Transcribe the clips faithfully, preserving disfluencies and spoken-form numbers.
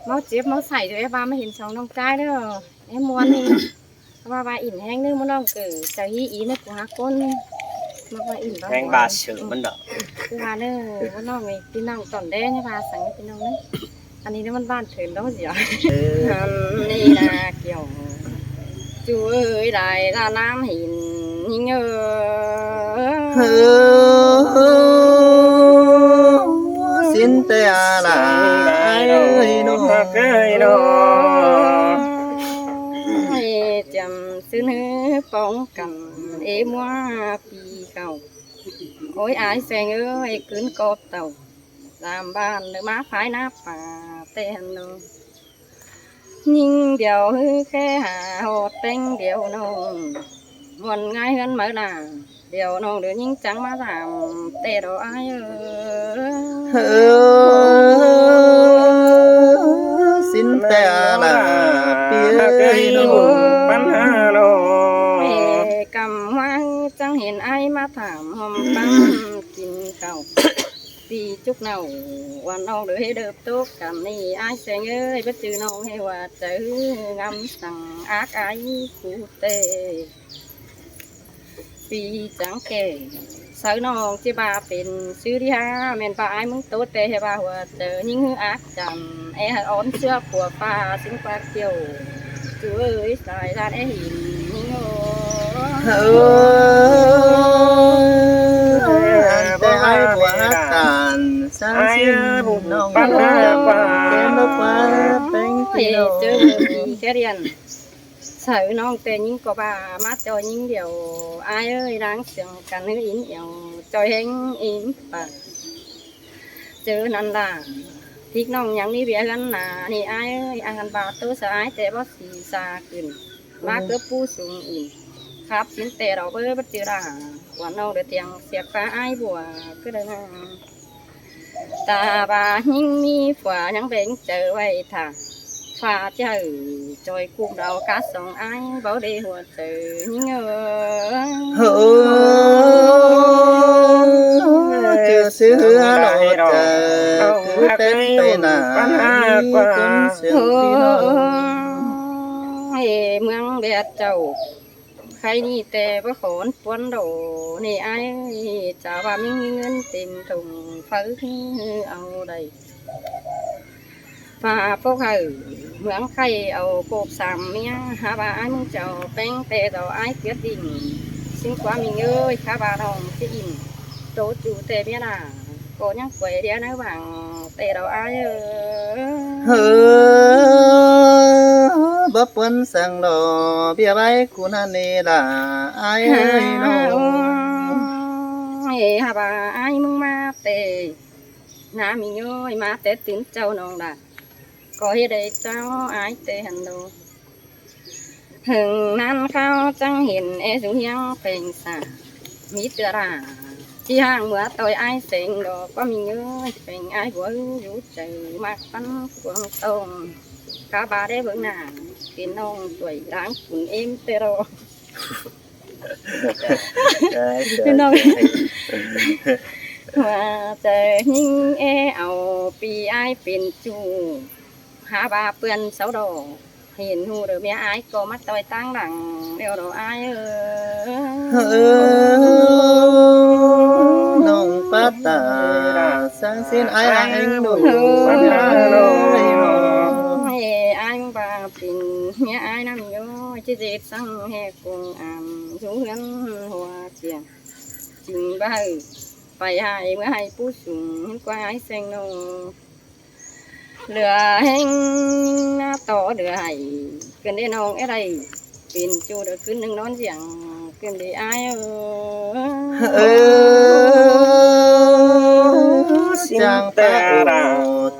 เมาเจ็บเมาใส่อยู่ เอ๊ะ ว่ามาเห็นสองน้องชายเด้อ เอ๊ะ ม่วนนี่ ว่า ว่าอิ่มแฮงเด้อ มื้อน้องเกิดเจ้าฮีอีแม่กูหาคน มา ว่าอิ่ม แฮงบาดเสียมันดอก คือว่าเด้อ ว่าน้องนี่พี่น้องตอนแดงนี่ว่าสั่งพี่น้องเด้อ อันนี้เนี่ยมันบ้านเถินดอกเสีย เออ อันนี้นะเกี่ยว จูเอ้ย ได้ละน้ำหินหิงเอ้ย เฮ้อ สินแต่ละอ้ายเอ้ยน้อง ฮักเอ้ยน้อง ให้จำซื้อเนื้อป้องกัน เอมัวปีเก่า โอ้ย อ้ายแสงเอ้ย กึนกอบเต่า ตามบ้านเดินมาพายหน้าป่าแต่หันโน ยิงเดียวฮือแค่หาหอดแป้งเดียวน้อง ม่วนง่ายเฮือนเมื่อหน้า เดี๋ยวน้องเดี๋ยวยิงจังมาถาม แต่ดอกอ้ายเอ้ย เฮ้อ สินแต่ละปีเอ้ยน้อง ปัญหาน้อง เอ้ย กำว่าจังเห็นอ้ายมาถาม หอมปังกินเก่า ปีจุกเนา วันน้องเด้อให้เดิบตกกันนี่ อ้ายแสงเอ้ย บ่จื้อน้องให้ว่าเจองำสั่งอักอ้ายกูเต ปีจังแก่ เสาน้องจิบาเป็นชื่อที่ห้า แม่นป้าอ้ายมึงโตแต่ให้ว่าหัวเจอ ยิ่งหื้ออักจัน แออันอ่อนเสื้อผัวฟ้า ซึ่งปากเกี่ยว จูเอ้ย สายด้านแอหิน นี่โอ้ เออ อันแต่อ้ายผัวฮักกัน สร้างสิ้นน้อง ปัญหา เกมรถไฟแป้ง เอ้ย กิโล เจอปีแค่เรียน เสาน้องแต่ยิ่งก็บ่า มาจอยยิ่งเดียว อ้ายเอ้ย ล้างเสียงกันหื้ออินเอียว จอยแห้งอินปาก เจอนั่นล่ะ พริกน้องยังมีเบียร์กันหนา นี่อ้ายเอ้ย อาหารบาทโตสะอาย แต่บ่สีสาขึ้น มาเกือบผู้สูงอิน ครับสินแต่เราเบ้อบ่จือล่ะ ว่าน้องเดือดเตียง เสียบฟ้าอ้ายบัว ก็ได้มา ตาบายิ่งมีฝัวยังแบ่งเจอไว้ถ้า ฟ้าเจอจอยกลุ่มเรากาสองอ้าย เบาเดหัวเจอยิ่งเออ เฮ้อ เจอซื้อเราเจอ คือเต้นไปหนา มีคนเสียงพี่น้อง เฮ้ย เมืองแดดเจ้า ใครนี่แต่ว่าขอนปวนโด นี่อ้าย จะว่ามีเงินเต็มถุง เฝ้าเอาได้ ฝ่าพวกเขา เมืองไข่เอาโกบสามเมีย หาว่าอ้ายมึงเจ้าแป้งแต่เราอ้ายเกลียดดิ่ง ซึ่งความมีเงย ข้าว่าน้องจะอิ่ม โตจูแต่เมียหน้า ก็ยังป่วยเดียวนะหวัง แต่เราอ้ายเออ เฮ้อ บ่ปวนสั่งดอก เบียร์ไว้กูนั่นนี่ล่ะ อ้ายเอ้ยน้อง เฮ้ย หาว่าอ้ายมึงมาแต่ น้ามีย้อยมาแต่ตื่นเจ้าน้องล่ะ ก็เฮ็ดให้เจ้าอ้ายแต่หันโด ถึงนั้นเขาจังเห็นเอสุเฮียงเพลงสา มีเตือรา ที่ห้างเมือต่อยอ้ายเสงดอก ก็มีเงยเพลงอ้ายหัวอยู่ใจมากปันกวางตรง ข้าบาได้เบิ่งหน้า เป็นน้องสวยล้างขุนเอ็มเตโร พี่น้อง ว่าจะยิงเอเอาปีอ้ายเป็นจู หาว่าเปื่อนเสาดอก เห็นหูเด้อเมียอ้ายก็มาต่อยตั้งหลัง เดี๋ยวดอกอ้ายเออ เฮ้อ น้องปาตา สร้างสิ้นอ้ายแห้งดู เฮ้อ อ้ายว่าเป็นเมียอ้ายน้ำย้อย ที่เจ็ดสั่งแหกกงอ่ำ อยู่เฮือนหัวเตียง จึงบ่าไปให้เมื่อให้ผู้สูงกว่าอ้ายแสงนอง เหลือแห้งหน้าต่อเหลือให้ เกินได้น้องเอ้ยได้ เป็นจูเดือขึ้นหนึ่งนอนเสียง เกินได้อ้ายเออ เออ จังปะโอ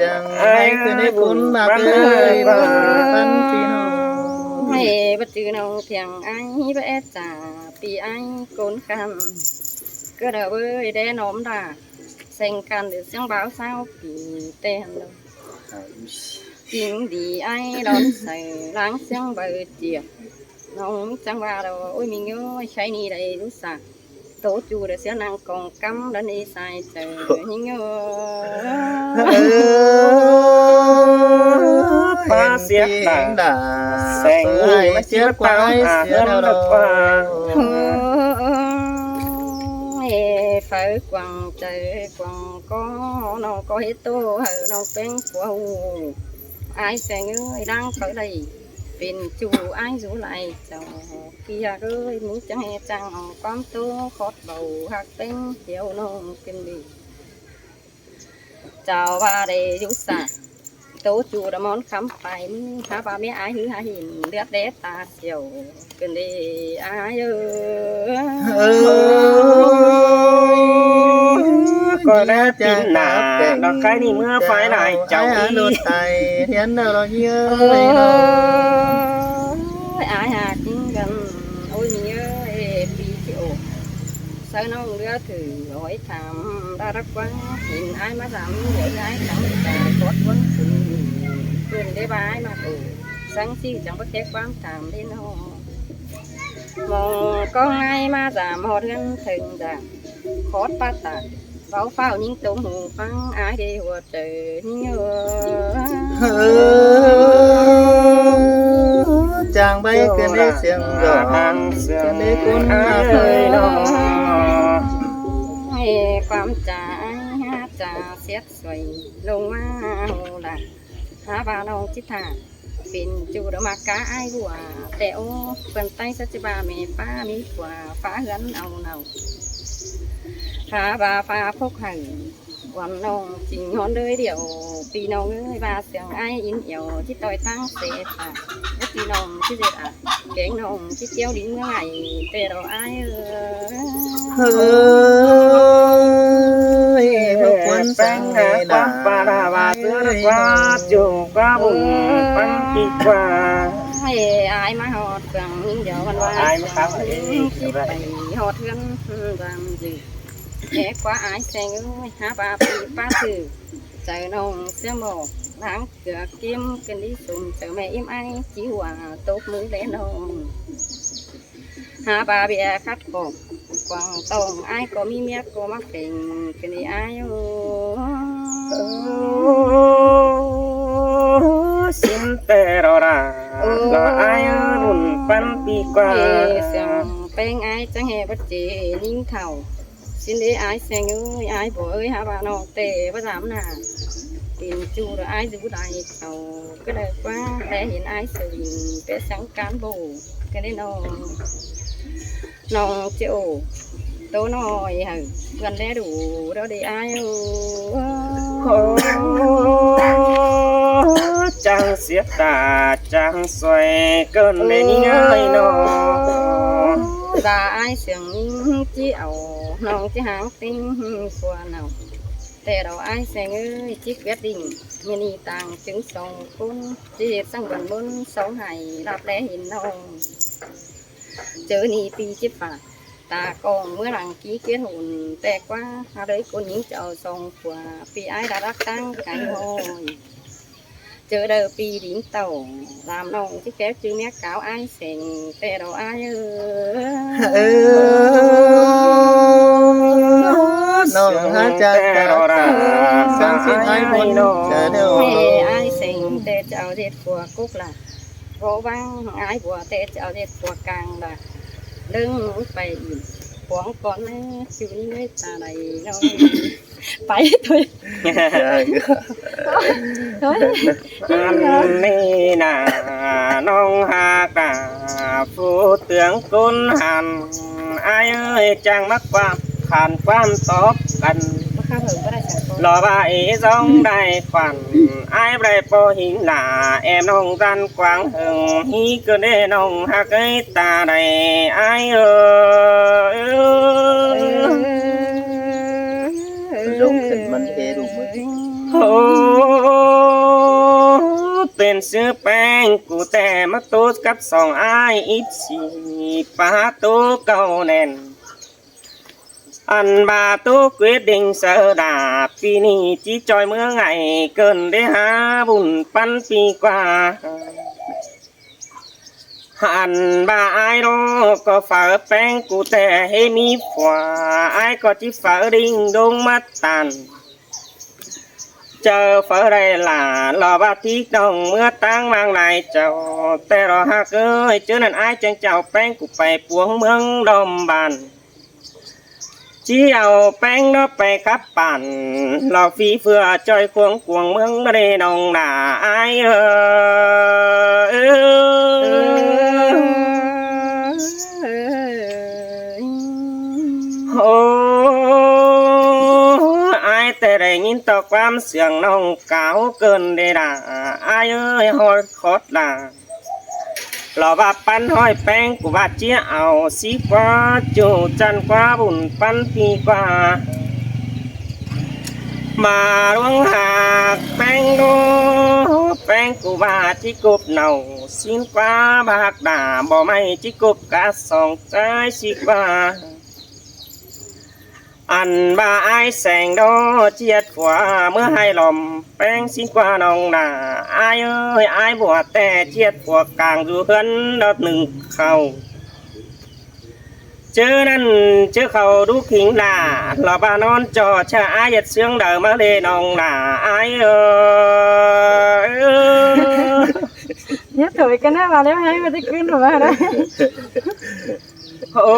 จังให้คืนได้คุณมาเอ้ย ปันพี่น้อง ให้บ่จื้อน้องเถียงอ้ายบ่แอดจ่า ปีอ้ายโกนคำ ก็เด้อเว้ย ได้น้อมด่า เซ็งกันเดือดเสียงบ่าวสาวปีแต่หันลง จริงดีอ้ายร้อนใส่ล้างเสียงใบเจียบ น้องจังว่าเรา โอ้ย มีเงยใช้นี่ได้รู้สัก โตจูเดือดเสียนางกองกำแล้วนี่ใส่เจอ ยิงเงย เออ Siết đả. Seng ơi, mà siết quá, ai siết đau đau. Ôi, pháo quảng trời quảng có, nó có hết tô hở, nó bén của hù. Ai seng ơi, đang pháo đây. Pên chu ai rú lai chào kia ơi, mú chăng he chăng, ổ quắm tô khót bầu hạc bén, hiếu nông kinh đi. Chào ba để rú xả. Tô chu đã món khắm phải, mú há ba mẹ ai hứ há hìn, lướt đế ta siêu. Kinh đi ai ơi. Có lẽ tin là nó cái đi mưa phải lại chào ai đi. Lụt tài, hiến đâu lo hiến. Ôi, ai hà kinh gần. Ôi, mi ơi, pi chịu. Sau nông lứa thử hỏi thăm, ta đắc quán, nhìn ai mà dám, nhớ ai chẳng cả, có quán thử, quên để ba ai mà ổ, sáng chi chẳng có thể quán thăm đến nó. Mong con ai mà dám, họ đương thường dám, khó bắt tạt. Báu pháo những tống hù phăng ai đi hùa trời những ơ. Chàng bay kên đế siêng gió, kên đế cún ai ơi đó. Quắm chả ai hát chả siết xoay lông má hù là há ba nông chít thả. Pên chu đó mà cá ai hùa, tẻ ô, phần tay sắt chì ba mẹ phá mi phua phá hướn au nau. Há ba phá phốc hử, quán nông chính hón đới điệu, pi nông ơi ba siêng ai in iu, chít tôi tăng xế phá, bất pi nông chít dệt à, kéng nông chít kéo đi ngứa ngày, tẻ đó ai ơi. Ơi, phúc quán sáng ngày nà. Quán ba đà ba sứa quán chu quán bùng quán pi quán. Ê, ai mà hót phường những điều văn hóa. Ai mà khám ở đây, chít bày hót hươn, dám gì. Ê, quá ai seng ơi, há ba pi ba thử. Chào nông sứa mộ, láng cửa kim, kên đi sum, chào mẹ im ai, chí hùa, tốt mứ lẽ nông. Há ba bia khắt khổng, quảng tông ai có mi miếc có mắc phỉnh, kên đi ai ô. Xin tè rò rà, lo ai ơ, bùn păn pi qua. Ê, sương peng ai, chăng hè bắt chế, ninh thảo. Xin đế ai seng ơi, ai bố ơi, há ba nông tè, bắt dám nà. Tin chu rồi ai dú đài, thảo, cái đời qua, lẽ hiện ai sương, bé sáng cán bộ, cái đấy nông. Nông chịu, tô nói hả, gần lẽ đủ đó đi ai ơ. Ơ, chàng siết ta, chàng xoay cơn lê ninh ơi nó. Ra ai sương ninh chịu, nông chịu háng tinh của nông. Tè đó ai seng ơi, chịu quyết định, mình đi tàng chứng sống khốn, chịu hết sang buồn buồn, sống hài, lặp lẽ hình nông. Chớ ni pi chít phạt. Ta con mưa lăng ký kết hôn tè quá, ha đấy con những chào sông của pi ai đã đắc tăng cái hồi. Chớ đời pi đính tàu, làm nông chứ kéo chứ mẹ cáo ai seng tè đó ai ơ. Ơ, nông há chát ta ta, sáng xin ai buôn, chớ đâu. Ai seng tè chào dệt của cúc là. Vô vang ai bùa tê chào dệt bùa cang đà. Lưng phải ỉm. Quảng con mẹ, chú ni mẹ ta này nó. Phải thôi. Thôi. Ăn ni nà nông hạc đà, phủ tướng cún hẳn. Ai ơi, chàng mắc quạp, hẳn quãm tóc ăn. Lo ba ế dòng đài khoản, ai brai po hình là em nông dân quảng hưng, hí cơ đê nông hạc ấy ta đài ai ơ. Hô, tên sư peng, cú tè mắc tố cắp sòng ai ít xì, phá tố cầu nền. Ăn ba tố quyết định sơ đà, pi ni chí choi mưa ngày cơn đế há bùn păn pi qua. Ăn ba ai đó có phở peng cú tè hê mi phòa, ai có chí phở đinh đông mắt tàn. Chaư phaư đảy lả, lo ꞌva ꞌtí ꞌnọng ꞌmứa ꞌtáng ꞌmáng lai chảu. Té lo ꞌhặc ới, ꞌchớ ꞌnặn ải chắng chảu ꞌpéng ꞌcọ pay puông ꞌmướng ꞌlom bản. ꞌChí au ꞌpéng ꞌnọ pay khắp bản, lo phi ꞌphưa ꞌchoi khuông cuông ꞌmướng ꞌnặn ꞌnê ꞌnọng nả ải ới. Ô, ải té đảy ꞌnghín ꞌto ꞌquám siêng ꞌnọng cáo ꞌcợn đê đa, ải ới, ꞌhọt khót lả. Lo ꞌva ꞌpắn ꞌhọi ꞌpéng ꞌcọ ꞌva ꞌchí au ꞌsịn ꞌquá, ꞌchu ꞌchăn ꞌquá bun ꞌpắn ꞌpi ꞌquá. ꞌMá ꞌluống ꞌhặc ꞌpéng ꞌnọ, ꞌpéng ꞌcọ ꞌva ꞌchí cộp nảu ꞌsịn ꞌquá, ꞌva ꞌhặc đả báu ꞌmạy ꞌchí cộp cá song ꞌchái ꞌsịn ꞌquá. Ăn ꞌva ải seng ꞌnọ ꞌchí ꞌdệt phua ꞌmứa ꞌhại lom ꞌpéng ꞌsịn ꞌquá ꞌnọng nả ải ới, ải bua té ꞌchí ꞌdệt phua cang dú ꞌhướn đọt ꞌnưng khảu. ꞌChớ ꞌnặn ꞌchớ khảu đúc hính lả, lo ꞌva ꞌnón ꞌchọ ꞌchớ ải ꞌdệt ꞌsướng đaư ꞌmá ꞌlế ꞌnọng nả ải ới. Nhất thôi cái này vào đêm hai mà tôi quên rồi mà đấy. Ô,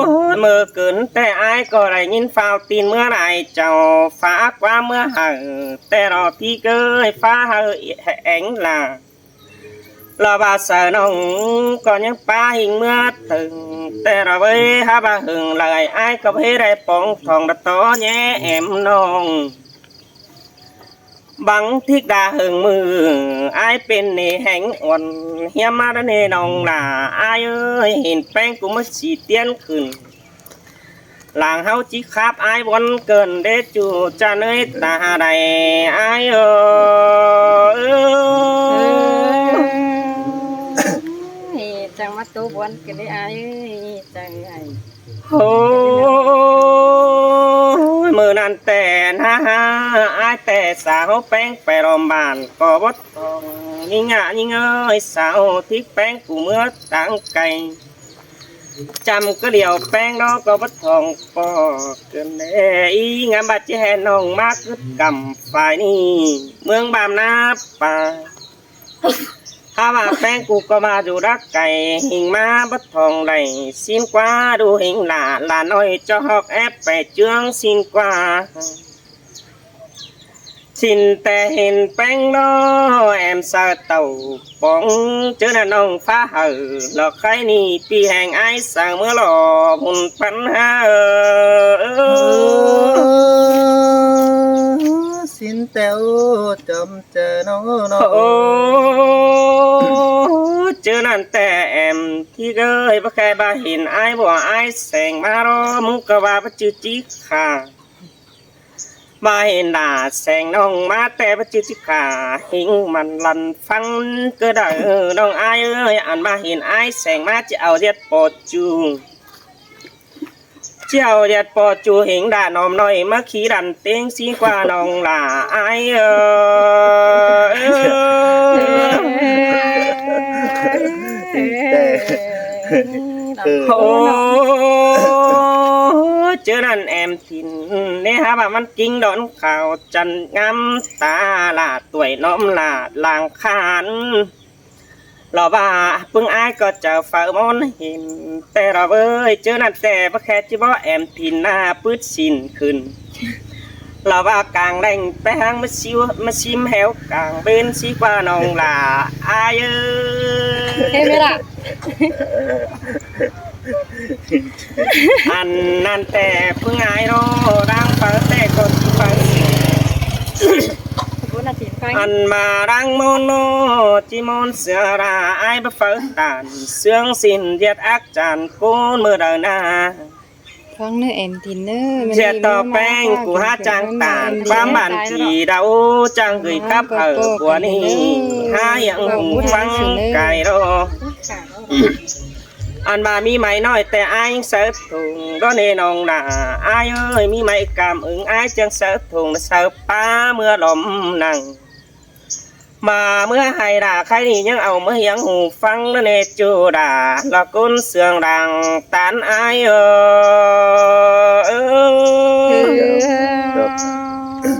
ꞌmự cứn té ải ꞌcọ đảy ꞌnghín phao tin ꞌmứa lai chảu, phá ꞌquám ꞌmứa hảư, té lo ꞌtí ꞌcới phá hảư éng lả. Lo ꞌva saư ꞌnọng ꞌcọ ꞌnhắng pá hing ꞌmứa tưng, té lo ꞌvới hák ꞌva hưng lai ải ꞌcọ ꞌvới đảy póng thong đa tó ꞌnhé ẻm ꞌnọng. Bang thík đa hưng ꞌmự ải pên ꞌnị ꞌhéng uôn, hiêm ꞌmá đa ꞌnị ꞌnọng lả ải ới, hên ꞌpéng ꞌcọ ꞌmá ꞌchí tiên khửn. Lăng ꞌháu ꞌchí khắp ải bón cơn đế ꞌchu ꞌchăn ới ta đảy ải ới. Ê, chắng ꞌmá ꞌtố bón cơn đế ải ới, chắng ải. Ôi, ꞌmự ꞌnặn ꞌtẹ ꞌna, ải ꞌtẹ sa ꞌháu ꞌpéng pay lom bản ꞌcọ bớt thỏng, ꞌnhính ꞌnhá ꞌnhính ơi, sa ꞌháu thík ꞌpéng ꞌcọ ꞌmứa táng cay. Chăm ꞌcứ điêu ꞌpéng ꞌnọ ꞌcọ bớt thỏng ꞌpọ cơn đế. Í ngắm ꞌva ꞌchí ꞌhẹn ꞌnọng ꞌmá cứt căm phải ꞌnị ꞌmướng ꞌbam ꞌná pa. Hák ꞌva ꞌpéng ꞌcọ ꞌcọ ꞌmá dú đắc cay, hing ꞌmá bớt thỏng đảy ꞌsịn ꞌquá, đu hính lả, lả ꞌnọi ꞌchọ ꞌhọt ép pay ꞌchương ꞌsịn ꞌquá. Chỉn ꞌtẹ hên ꞌpéng ꞌnọ em saư tảu póng, ꞌchớ ꞌnặn ꞌnọng phá hảư lo khay ꞌnị ꞌpi ꞌhéng ải saư ꞌmứa lo bun ꞌpắn ha. Chỉn ꞌtẹ ô, chăm ꞌchớ ꞌnọng ꞌnọ. Ô, ꞌchớ ꞌnặn ꞌtẹ em thík ơi, báu khay ꞌva hên ải bua ải seng ꞌmá ꞌló, ꞌmú ꞌcọ ꞌva báu ꞌchư ꞌchí khả. ꞌVa hên đả seng ꞌnọng ꞌmá ꞌtẹ báu ꞌchư ꞌchí khả, hính mẳn lăn phắng ꞌcứ đaư ꞌnọng ải ơi, ăn ꞌva hên ải seng ꞌmá ꞌchí au ꞌdệt ꞌpo ꞌchu. ꞌChí au ꞌdệt ꞌpo ꞌchu hính đả ꞌnọm ꞌnọi ꞌmá khí đăn ꞌtếng ꞌsịn ꞌquá ꞌnọng lả ải ơi. Ô, ꞌchớ ꞌnặn em thỉn ꞌnê hák ꞌva ꞌmắn ꞌkính đón khảu chăn ngắm ta lả ꞌtuổi ꞌnọm lả lăng khăn. Lo ꞌva ꞌpứng ải ꞌcọ chaư phaư ꞌmón hên, ꞌtẹ lo ꞌvới ꞌchớ ꞌnặn ꞌtẹ báu khay ꞌchí bók em thỉn ꞌna pứt sỉn khửn. Lo ꞌva cang đeng ꞌpéng ꞌmá ꞌsím, ꞌmá ꞌsím héo cang bến ꞌsịn ꞌquá ꞌnọng lả ải ơi. Thế mới lạ. Ăn ꞌnặn ꞌtẹ ꞌpứng ải ꞌnọ đang phaư ꞌtẹ ꞌcọ ꞌchí phaư. Ăn ꞌva đang ꞌmón ꞌnọ ꞌchí ꞌmón sia đa ải báu phaư tản ꞌsướng sỉn ꞌdệt ác chản ꞌcốn ꞌmự đaư ꞌna. Phắng ꞌnớ em thỉn ꞌnớ. ꞌDệt ꞌto ꞌpéng ꞌcọ hák chắng tản ꞌquám bản kỉ đaư chắng gửi khắp hảư bua ꞌnị. Hák ꞌhiếng hảư phắng cai ꞌló. Ăn ꞌva ꞌmí ꞌmạy ꞌnọi ꞌtẹ ải saư thùng ꞌló ꞌnê ꞌnọng lả ải ơi, ꞌmí ꞌmạy căm ưng ải chắng saư thùng saư pá ꞌmứa lom nẳng. ꞌVa ꞌmứa hảư đả khay ꞌnị ꞌnhắng au ꞌmá ꞌhiếng hảư phắng ꞌnớ ꞌnê ꞌchu đả lo ꞌcốn sương đang tản ải ơi.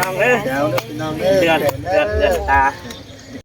ꞌnọng ꞌnớ. Lượt, lượt, lượt ta.